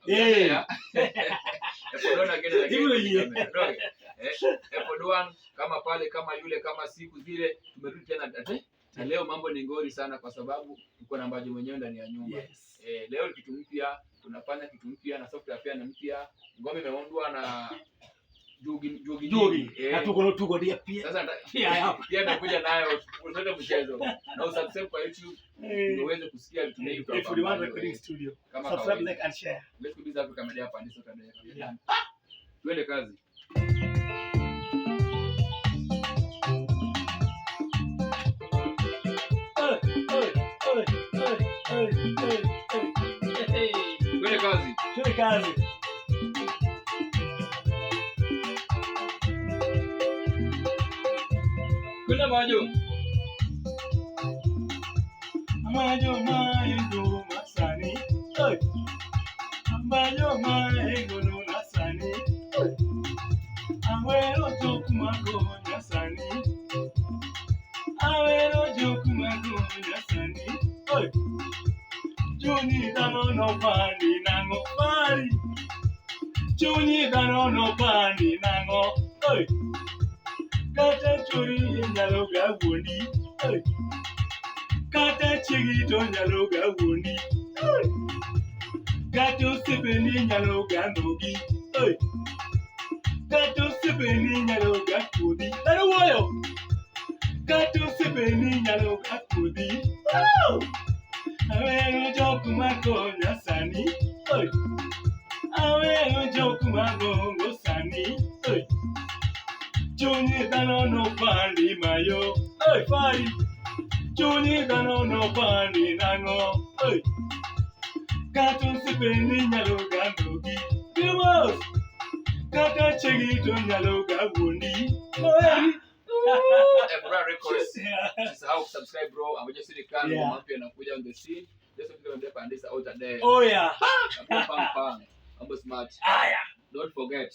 Eh. Episode 1 again and again. Hivyo hiyo. Okay. Episode 1 kama pale kama yule kama siku zile tumerudi tena ate. Na leo mambo ni ngori sana kwa sababu tuko na Mbajo mwenyewe ndani ya nyumba. Yes. Leo ni kitu mpya, tunafanya kitu mpya na software pia ni mpya. Ngoma imeundwa na Jugi Jugi Jugi. Eh. Na tuko dia pia. Sasa Pia hapa. pia nakuja nayo usilete mchezo. Na usubscribe kwa YouTube ndio uweze kusikia vitu vingi kutoka F41 kwa Recording Studio. Kama Subscribe, kawaida. like and share. Let's go busy Africa Media hapa ndiso kadea. Yeah. Tuende kazi. Oi, oi, oi, oi, oi, oi, oi. Hey. Tuende kazi. Tuende kazi. Kwenda Majo. Majo maego masani. Oi. Majo maego no nasani. Oi. Awero jok mago nyasani. Awero jok mago nyasani. Oi. Chunyi dhano no pandi nang'o pari. Chunyi dhano no pandi nang'o. Oi. Kata churi nyalo ga wuondi. Oi. Kata chiegi to nyalo ga wuondi. Oi. Kata osiepeni nyalo ga ndhogi. Oi. Kata osiepeni nyalo ga kuodhi. Dhano wuoyo. Kata osiepeni nyalo ga kuodhi. Wow! Awero jok makonya sani. Oi. Awero jok magongo sani. Oi. Chunyi dhano no pandi mayo. Oi, pari. Chunyi dhano no pandi nang'o. Oi. Kata osiepeni nyalo ga ndhogi. Viewers. Kata chiegi to nyalo ga wuondi. Noeri. Ebra Records. Yeah. Usisahau kusubscribe bro. Ambacho serikali Yeah. ngoma mpya inakuja on the scene. Just Africa Media Pandisa out there. Oh yeah. Pang pang. Mambo smart. Aya. Don't forget.